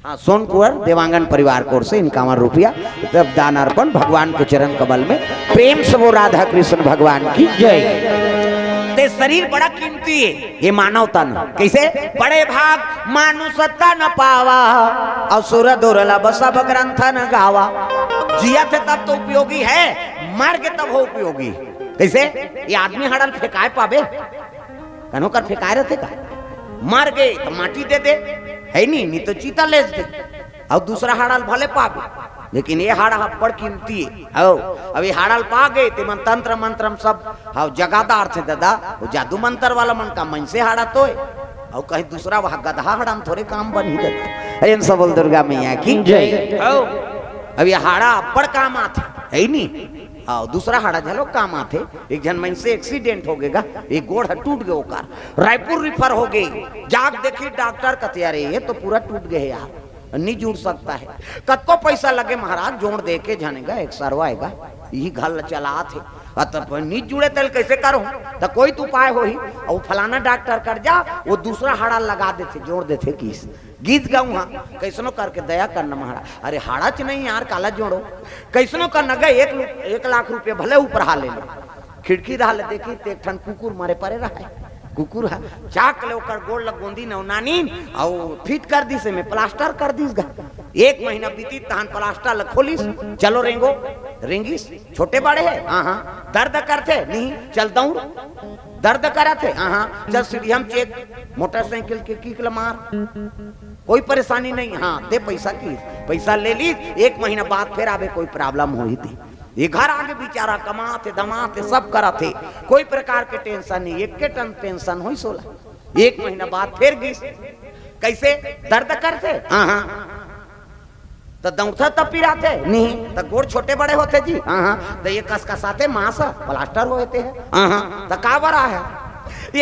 हाँ, सोन कुंवर देवांगन परिवार की ओर से इक्यावन रुपया, द्रव्यदान अर्पण भगवान के चरण कमल में, प्रेम से वो राधा कृष्ण भगवान की जय। ये शरीर बड़ा कीमती है, ये मानव तन। कैसे? बड़े भाग मानुष तन पावा, असुर दुर्लभ सब ग्रंथन गावा। जियत हे तब तो उपयोगी है, मर गे तब हो उपयोगी। कैसे? ये आदमी हाड़ा ल फेंकाय पाबे? कनो कर फेंकाय रहथे का? मर गे त माटी दे दे, है नी, नी तो चीता लेस दे। अउ दूसरा हाड़ा ल भले पाबे, लेकिन ये हाड़ा ह बड़ कीमती हे। हव, अब ये हाड़ा ल पा गे, ते मन तंत्र मंत्र म सब, हव, जगा डारथे ददा, वो जादू मंत्र वाला मन का मनसे हाड़ा तो हे। अउ कहीं दूसरा वहाँ गदहा हाड़ा म थोरे काम बनही ददा। प्रेम से बोल दुर्गा मैया की जय। हव, अब ये हाड़ा अब्बड़ काम आथे, है नी? हव, दूसरा हाड़ा घलो काम आथे। एक झन मनसे accident हो गे गा, एक गोड़ ह टूट गे ओकर, रायपुर refer हो गे, जाके देखिस डॉक्टर, कथे, "अरे, ये तो पूरा टूट गे हे यार, नी जुड़ सकता है।" कतको पैसा लगे महाराज, जोड़ दे के झन गा, एक सरवा हे गा, इही घर ल चलात हे। अ, तब नी जुड़े तेला कैसे करो? त कोई तो उपाय होही। अउ फलाना डॉक्टर कर जा, वो दूसरा हाड़ा लगा देथे, जोड़ देथे किस। गीत गाऊं हाँ, कैसनो करके दया करना महाराज। अरे हाड़ाच नहीं यार, काला जोड़ो। कैसनो करना गा, एक लु-, एक लाख रुपया भले ऊपर हा ले लो। खिड़की डाहर ले देखिस ते एक ठन कुकुर मरे परे रहय। कुकुर ह चाक ले ओकर गोड़ ल गोंदिस अउ नानिस अउ fit कर दिस, एमे plaster कर दिस गा। एक महीना बीतिस तहन plaster ल खोलिस, चलो रेंगो, रेंगिस। छोटे बड़े हे? हाँ, हाँ। दर्द करथे? नहीं। चल दौड़। दर्द करत हे? हाँ, हाँ। चल सीढ़िया म चेक, मोटरसाइकिल के किक ल मार, कोई परेशानी नहीं। हाँ, दे पैसा की, पैसा ले लिस, एक महीना बाद फेर आबे, कोई problem होही ते। ये घर आगे बेचारा कमात हे, धमात हे, सब करत हे, कोई प्रकार के tension नहीं, एक के टन tension होइस ओला। एक महीना बाद फेर गिस, कैसे? दर्द करथे? हाँ, हाँ। त दौड़थे त पिराथे? नहीं। त गोड़ छोटे बड़े होथे जी? हाँ, हाँ। त ये कसकसाथे मांस, plaster होए ते हे? हाँ, हाँ। त काबर आहे?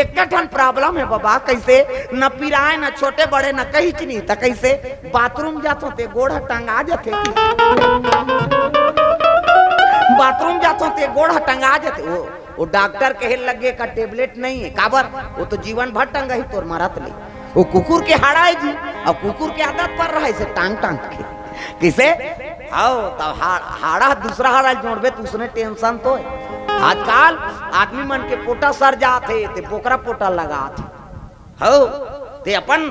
एक ठन problem हे बाबा, कैसे? न पिराय, न छोटे बड़े, न कहीं च नहीं। त कैसे? Bathroom जाथों ते गोड़ ह टंगा जाथे। Bathroom जाथों ते गोड़ ह टंगा जाथे। वो वो डॉक्टर कहे लगे का tablet नहीं है, काबर? वो तो जीवन भर टंगही तोर मरत ले। वो कुकुर के हाड़ा है जी, अब कुकुर के आदत पड़ रहा है इसे टांग टांग के। किसे? हव, तब हा-, हाड़ा दूसरा हाड़ा जोड़बे त उसने tension तो है। आजकल आदमी मन के पोटा सर जात हे, ते बोकरा पोटा लगात हे। हव, ते अपन,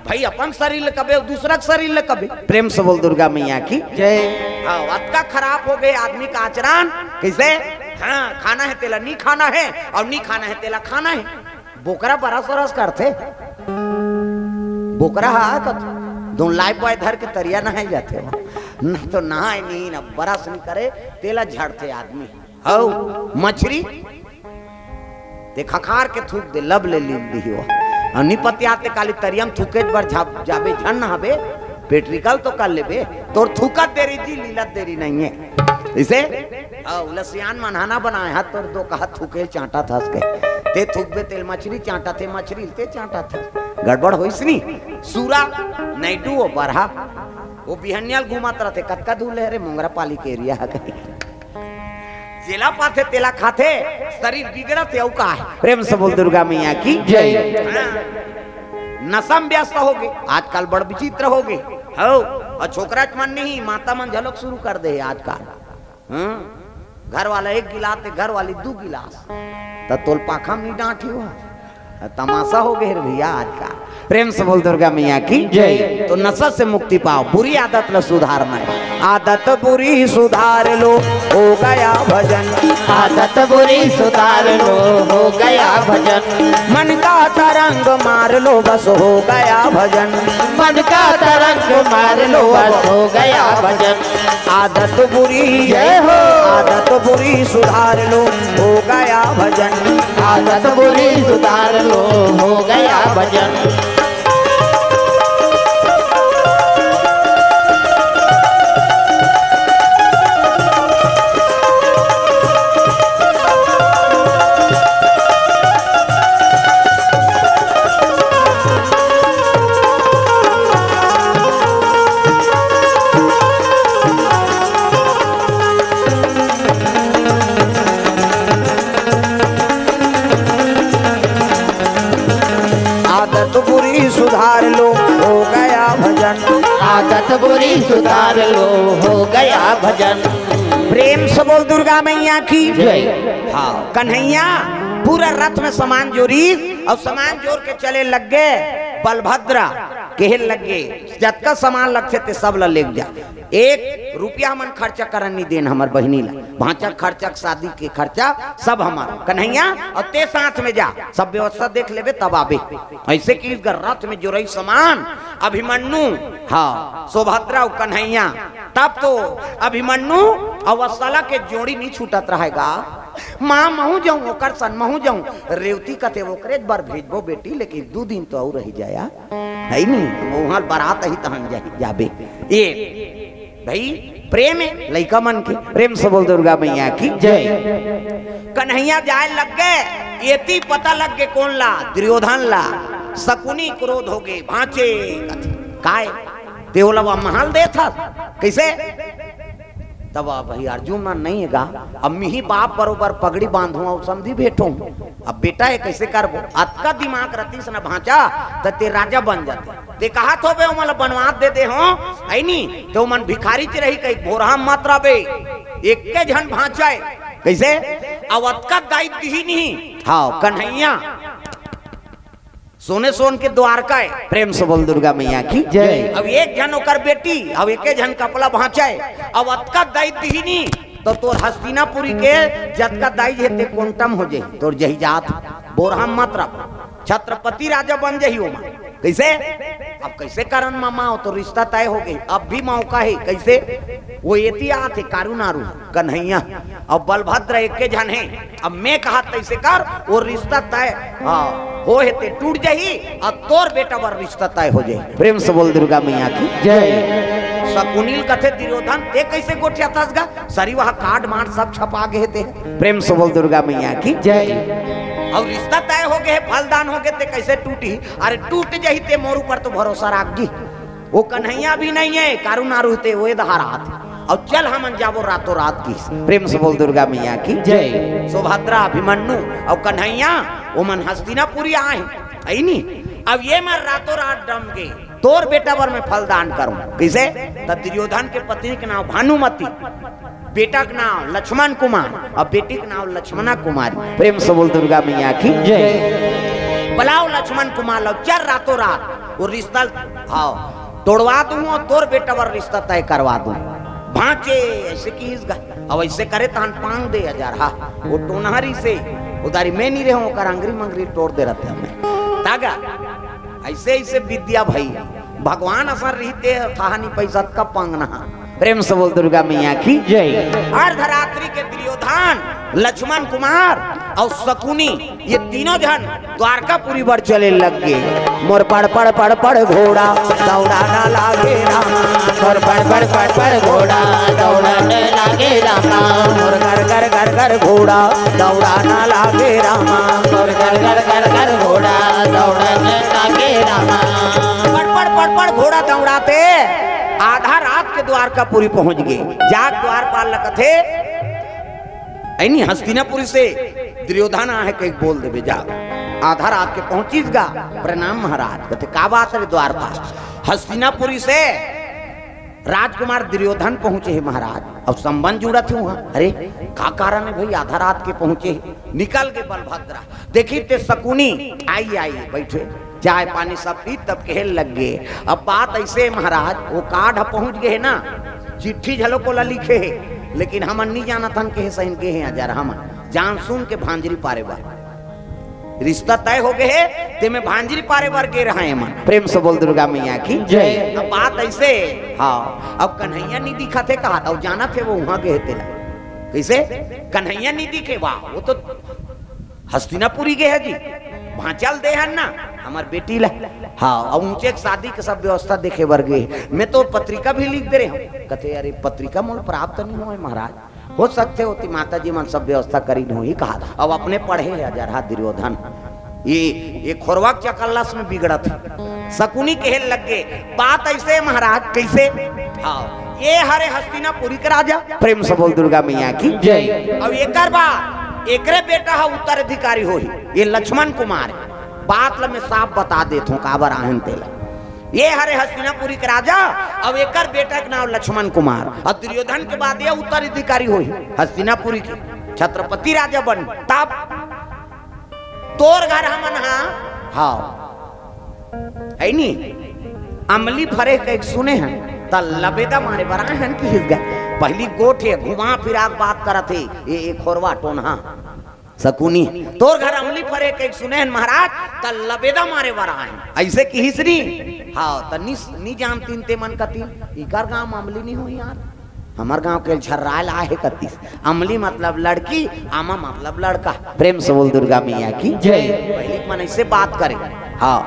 भाई अपन शरीर ल कबे, दूसरा के शरीर ल कबे। प्रेम से बोल दुर्गा मैया की जय। हव, अतका खराब हो गे आदमी का आचरण। कैसे? हाँ, खाना हे तेला नी खाना हे, अउ नी खाना हे तेला खाना हे। बोकरा बरस बरस करथे। बोकरा हा कत दोन Lifebuoy धर के तरिया नहाय जाथे। ना तो नहाय नहीं, ना बरस नहीं करे, तेला झड़थे आदमी। हव, मछरी ते खखार के थूक दे, लब ले लील दिही वो। अउ नी पतियात ते काली तरिया म थूकेच बर झा-, जाबे, झन नहाबे, पेट रिकल तो कर लेबे। तोर थूकत देरी जी, लीलत देरी नहीं हे। इसे, हव, लसियान मनहाना बनाए हा, तोर दो कहा थूके चांटत हस के। ते थूकबे तेल मछरी चांटत हे, मछरी ते चांटत हस। गड़बड़ होइस नी? सूरा, नैडू, वो बरहा, वो बिहनिया ल घूमत रथे, कतका दूर ले रे, मोंगरा पाली के area हा कहीं। जेला पाथे तेला खाथे, शरीर बिगड़त हे, अउ का हे? प्रेम से बोल दुर्गा मैया की जय। हाँ। नशा म व्यस्त हो गे, आजकल बड़ विचित्र हो गे। हव, अउ छोकरा मन नहीं, माता मन झलक शुरू कर दे हे आजकल। हाँ? घर वाला एक गिलास ते घर वाली दू गिलास, त तोल पाखा म नहीं डांटी हो। तमाशा हो गे रे भैया आज का। प्रेम से बोल दुर्गा मैया की जय। तो नशा से मुक्ति पाओ, बुरी आदत ल सुधारना हे। आदत बुरी सुधार लो, हो गया भजन। आदत बुरी सुधार लो, हो गया भजन। मन का तरंग मार लो, बस हो गया भजन। मन का तरंग मार लो, बस हो गया भजन। आदत बुरी, जय हो। आदत बुरी सुधार लो, हो गया भजन। आदत बुरी सुधार लो, हो गया भजन। आदत बुरी सुधार लो, हो गया भजन। आदत बुरी सुधार लो, हो गया भजन। प्रेम से बोल दुर्गा मैया की जय। हाँ। कन्हैया, पूरा रथ में सामान जोरिस अउ सामान जोर के चले लग गे। बलभद्र कहे लग गे, "जतका सामान लगथे ते सब ल लेग जा, एक रुपया हमन खर्चा करन नइ देन, हमर बहिनी ला, भांचा के खर्चा, शादी के खर्चा सब हमर, कन्हैया अउ ते साथ में जा, सब व्यवस्था देख लेबे तब आबे।" अइसे कहिस गा, रथ में जोरई सामान, अभिमन्यु, हाँ, सुभद्रा अउ कन्हैया, तब तो अभिमन्यु अउ वत्सला के जोड़ी नइ छूटत रहय गा। माँ, महूँ जाऊँ, ओकर सन महूँ जाऊँ। रेवती कथे, "ओकरे बर भेजबो बेटी, लेकिन दू दिन तो अउ रहि जाया, हइ नी? उहाँ बरात आही, तहन जाही, जाबे।" ए भई, प्रेम हे लइका मन के। प्रेम से बोल दुर्गा मैया की जय। कन्हैया जाय लग गे, एती पता लग गे कोन ला, दुर्योधन ला। सकुनी क्रोध हो गे, भांचे कथे, "काय? ते ओला वा महल देथस? कइसे?" तब अब भई अर्जुन मन नइ हे गा, अब मिही बाप बरोबर पगड़ी बांधूं अउ समधी भेंटूं। अब बेटा हे, कइसे करबो? अतका दिमाग रतिस न भांचा, त ते राजा बन जाते। ते कहत होबे, "ओमन ल बनवास दे दे हों, हइ नी? त ओमन भिखारीच रही कहिके भोरहा मत रहबे।" एक्के झन भांचा हे। कइसे? अउ अतका दाई दिही नहीं। हाँ, कन्हैया। सोने सोन के द्वारका हे। प्रेम से बोल दुर्गा मैया की जय। अब एक झन ओकर बेटी, अब एके झन कपला भांचा हे, अब अतका दाई दिही नी, त तोर हस्तिनापुरी के जतका दाई हे ते quantum हो जाही, तोर जही जात, बोरहा मत रख, छत्रपति राजा बन जाही ओमा। कइसे? अब कइसे करन मामा, ओ तो रिश्ता तय हो गे, अब भी मौका हे। कइसे? ओ एती आत हे, कारू नारू, कन्हैया अउ बलभद्र एक्के झन हे। अब मैं कहत तइसे कर, ओ रिश्ता तय, हाँ, हो हे ते टूट जाही, अउ तोर बेटा बर रिश्ता तय हो जाही। प्रेम से बोल दुर्गा मैया की जय। सकुनी ल कथे दुर्योधन, ते कइसे गोठियाथस गा? सरी वहाँ card मार्ड सब छपा गे हे ते। प्रेम से बोल दुर्गा मैया की जय। अउ रिश्ता तय हो गे हे, फलदान हो गे, ते कइसे टूटही? अरे टूट जाही ते मोर ऊपर तो भरोसा राख गी। ओ कन्हैया भी नइ हे, कारू नारू ते ओ एदहार आत हे। अउ चल हमन जाबो रातों रात की। प्रेम से बोल दुर्गा मैया की जय। सुभद्रा, अभिमन्यु अउ कन्हैया ओमन हस्तिनापुरी आए हे, हइ नी? अब एमन रातों रात डम गे, तोर बेटा बर मैं फलदान करूं। कइसे? त दुर्योधन के पत्नी के नांव भानुमती, बेटा के नांव लक्ष्मण कुमार अउ बेटी के नांव लक्ष्मणा कुमारी। प्रेम से बोल दुर्गा मैया की जय। बलाव लक्ष्मण कुमार ल, चल रातों रात ओ रिश्ता, हाँ, तोड़वा दूं अउ तोर बेटा बर रिश्ता तय करवा दूं। भांचे अइसे कहिस गा, अउ अइसे करे तहन पांग दे हजार, हाँ, ओ टोनहा रिहिसे, ओ दारी मैं नइ रहेंव, ओकर अंगरी मंगरी टोर दे रहतेंव मैं। त गा, अइसे अइसे विद्या भई, भगवान असन रहिते, कहानी पैसा का पांगना। प्रेम से बोल दुर्गा मैया की जय। अर्धरात्रि के दुर्योधन, लक्ष्मण कुमार अउ सकुनी, ए तीनों झन द्वारकापुरी बर चले लग गे। मोर पड़ पड़ पड़ पड़ घोड़ा दौड़ाना लागे रामा। मोर पड़ पड़ पड़ पड़ घोड़ा दौड़ाने लागे रामा। मोर घर घर घर घर घोड़ा दौड़ाना लागे रामा। मोर घर घर घर घर घोड़ा दौड़ाने लागे रामा। पड़ पड़ पड़ पड़ घोड़ा दौड़ाते आधा रात के द्वारकापुरी पहुंच गे। जाके द्वारपाल ल कथे, अइनी हस्तिनापुरी से दुर्योधन आहे कहिके बोल देबे जा। आधा रात के पहुंचिस गा, प्रणाम महाराज। कथे, का बात हे द्वारपाल? हस्तिनापुरी से राजकुमार दुर्योधन पहुंचे हे महाराज, अउ संबंध जुड़त हे उहाँ। अरे, का कारण हे भई, आधा रात के पहुंचे हे? निकल गे बलभद्रा। देखिस ते सकुनी, आई, आई, बइठे, चाय पानी सब पीस, तब कहे लग गे, अब बात अइसे हे महाराज, ओ card ह पहुंच गे हे ना, चिट्ठी घलो ओला लिखे हे, लेकिन हमन नइ जानत हन कहे सहिन गे हे हजार, हमन जान सुन के भांजरी पारे बर रिश्ता तय हो गे हे, तेमे भांजरी पारे बर गे रहा हे मन। प्रेम से बोल दुर्गा मैया की जय। अब बात अइसे हे, हाँ, अब कन्हैया नइ दिखत हे कहा, अउ जानत हे ओ उहाँ गे हे तेला। कइसे? कन्हैया नइ दिखे, वाह, ओ तो हस्तिनापुरी गे हे जी, भांचा ल दे हन ना, हमर बेटी ला। हाँ, अउ ऊंचे के शादी के सब व्यवस्था देखे बर गे हे। मैं तो पत्रिका भी लिख दे रहेंव। कथे, अरे, पत्रिका मोला प्राप्त नइ होय महाराज। हो सकथे ओती माता जी मन सब व्यवस्था करिन होही कहा। अउ अपने पढ़े हे अजरहा दुर्योधन। ए, ए खोरवा के चकल्लस में बिगड़त हे। सकुनी कहे लग गे, बात अइसे हे महाराज, कइसे? हाँ, ए हरे हस्तिनापुरी के राजा। प्रेम से बोल दुर्गा मैया की जय। अउ एकर बाद एकरे बेटा ह उत्तराधिकारी होही, ए लक्ष्मण कुमार। बात ल मैं साफ बता देत हंव, काबर आहे हन तेला। ए हरे हस्तिनापुरी के राजा, अउ एकर बेटा के नांव लक्ष्मण कुमार। अउ दुर्योधन के बाद ए उत्तराधिकारी होही हस्तिनापुरी के, छत्रपति राजा बनही। तब तोर घर हमन हा, हाँ, है नी, अमली फरे कहिके सुने हन, त लबेदा मारे बर आए हन किहिस गा। पहिली गोठ हे, घुमा फिरा के बात करत हे, ए, ए खोरवा टोनहा सकुनी, तोर घर अमली फरे कहिके सुने हन महाराज, त लबेदा मारे बर आए हन, अइसे किहिस नी। हाँ, त नी, नी जानतिन ते मन कतिन, इकर गाँव म अमली नी होही यार, हमर गाँव के झर्राए ल आए हे कतिस। अमली मतलब लड़की, आमा मतलब लड़का। प्रेम से बोल दुर्गा मैया की जय। पहिली के मन अइसे बात करे। हाँ,